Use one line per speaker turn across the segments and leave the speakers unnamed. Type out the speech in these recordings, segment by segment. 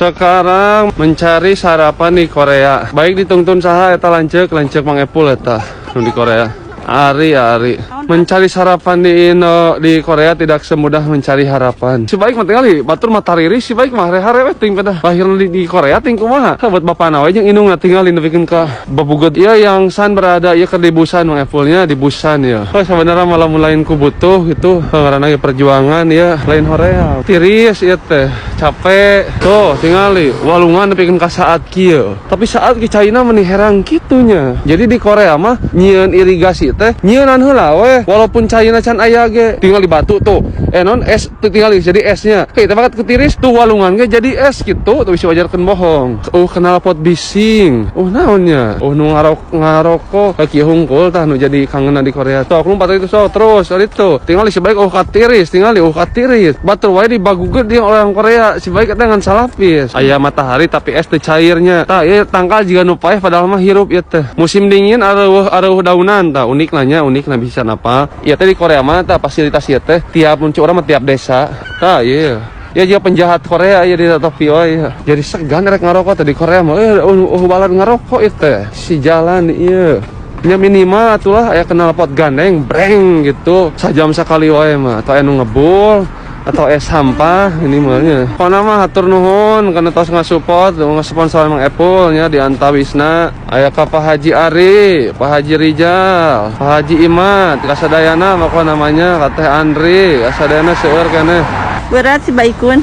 Sekarang mencari sarapan di Korea. Baik ditungtun saha eta lanceuk, lanceuk Mang Epul eta nu di Korea. Ari Ari. Mencari sarapan di Indo di Korea tidak semudah mencari harapan. Si baik mah tingali batur mah tariri si baik mah hare-hare we ting pada lahir di Korea ting kumaha. Buat bapana we jeung indungna tingali nepikeun ka babuget. Ieu yang San berada ieu keur di Busan Mang Epulnya di Busan ya. Oh sebenarnya malah lain ku butuh gitu ngaranna ge perjuangan ya lain Korea. Tiris ieu teh capek. Tuh tingali walungan nepikeun ka saat kieu. Tapi saat ke China meni herang kitunya. Jadi di Korea mah nyieun irigasi teh nyieunnan heula we walaupun China can aya ge tinggal di batu tuh non es tuh tinggal jadi esnya kayak tempat ketiris tuh walungan ge jadi es gitu tuh bisa wajarkeun bohong. Kenal pot bising naonnya nu ngarokok kaki hungkul tah nu jadi kangenan di Korea tuh aku lompat itu so terus tadi tuh tinggal si baik katiris tinggal katiris batur wae di bagugeut dia orang Korea si baik katanya ngan salapis aya matahari tapi es teu cairnya tah ieu tangkal jiga nu paeh padahal mah hirup ieu teh musim dingin areuh daunan tah unik nanya unik nah bisa napa iya teh di Korea mah tah fasilitas ieu teh tiap muncul orang mah tiap desa tah iya ya dia penjahat Korea ya di Tokyo ya jadi segan rek ngarokok teh di Korea mah balan ngarokok ieu teh si jalan ieu nya minimal atulah aya kenal pot gandeng breng gitu sajam sakali wae mah atau anu ngebul atau es sampah minimalnya. Pokona mah hatur nuhun karena tos ngasupport ngesponsor Mang Epul nya di antawisna aya ka Pak Haji Ari, Pak Haji Rijal, Pak Haji Imad, kasadayana pokona namanya ka Teh Andri, kasadayana seueur keneh.
Berat si Baikun.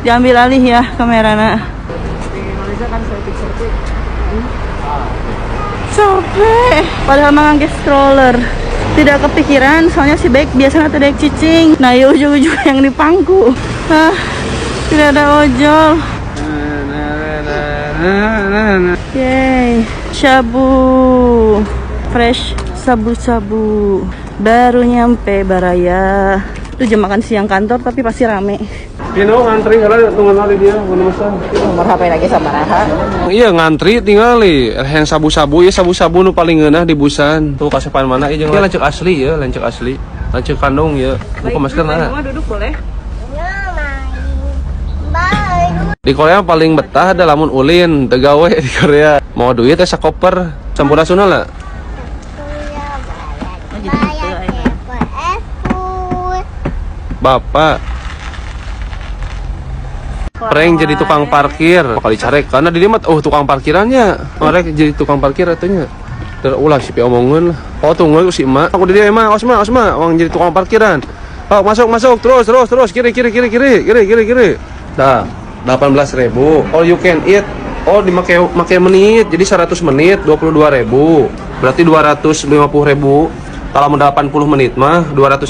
Diambil alih ya kamerana.
Di Indonesia kan saya sertik.
Capek. Padahal mah ngangge stroller. Tidak kepikiran soalnya si Baik biasanya tidak cicing. Nah, ya ujung-ujung yang dipangku. Ah, tidak ada ojol. Yeay, shabu. Fresh sabu-sabu. Baru nyampe Baraya. Itu jam makan siang kantor tapi pasti rame.
Pino ngantri heula tunggu kali dia mun pesan.
Nomor HP lagi sama Raha.
Iya ngantri tingali yang sabu-sabu ya sabu-sabu nu paling ngeunah di Busan. Tuh kasepan mana ieu jeung lanceuk asli ya, lanceuk asli. Lanceuk kandung ya. Buka masker nah.
Duduk boleh.
Di Korea paling betah ada lamun ulin, teu gawe di Korea. Mau duit teh sakoper. Sampurasun lah. Bapak Prank jadi tukang parkir kali carek karena di dia mah tukang parkirannya mereka jadi tukang parkir atunya terulah si omongan lah oh tunggu si emak aku di dia emang osma osma orang jadi tukang parkiran oh masuk masuk terus terus terus kiri kiri kiri kiri kiri kiri kiri dah 18.000 all you can eat oh dimakai make menit jadi 100 menit 22.000 berarti 250.000 kalau mau 80 menit mah 200.000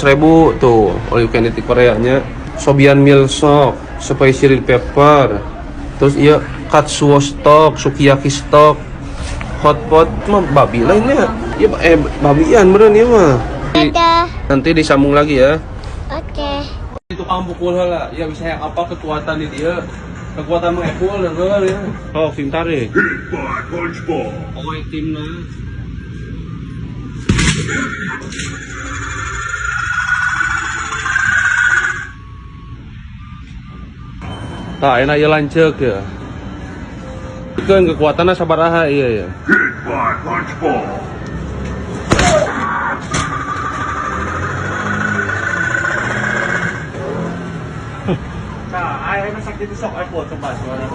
tuh all you can eat di Koreanya Sobian milsok spicy red pepper terus iya katsuo stock sukiyaki stock hotpot mah babi lainnya ya babian bener ya mah. Nanti disambung lagi ya.
Oke.
Tukang pukul lah ya bisa yang apa kekuatan di dia kekuatan mengepul dan ya. Oh sintare oh timna. Tah enak ya lanceuk ya. Kan kekuatannya sabaraha iya ya.
Nah, akhirnya sakit sok aku coba suara.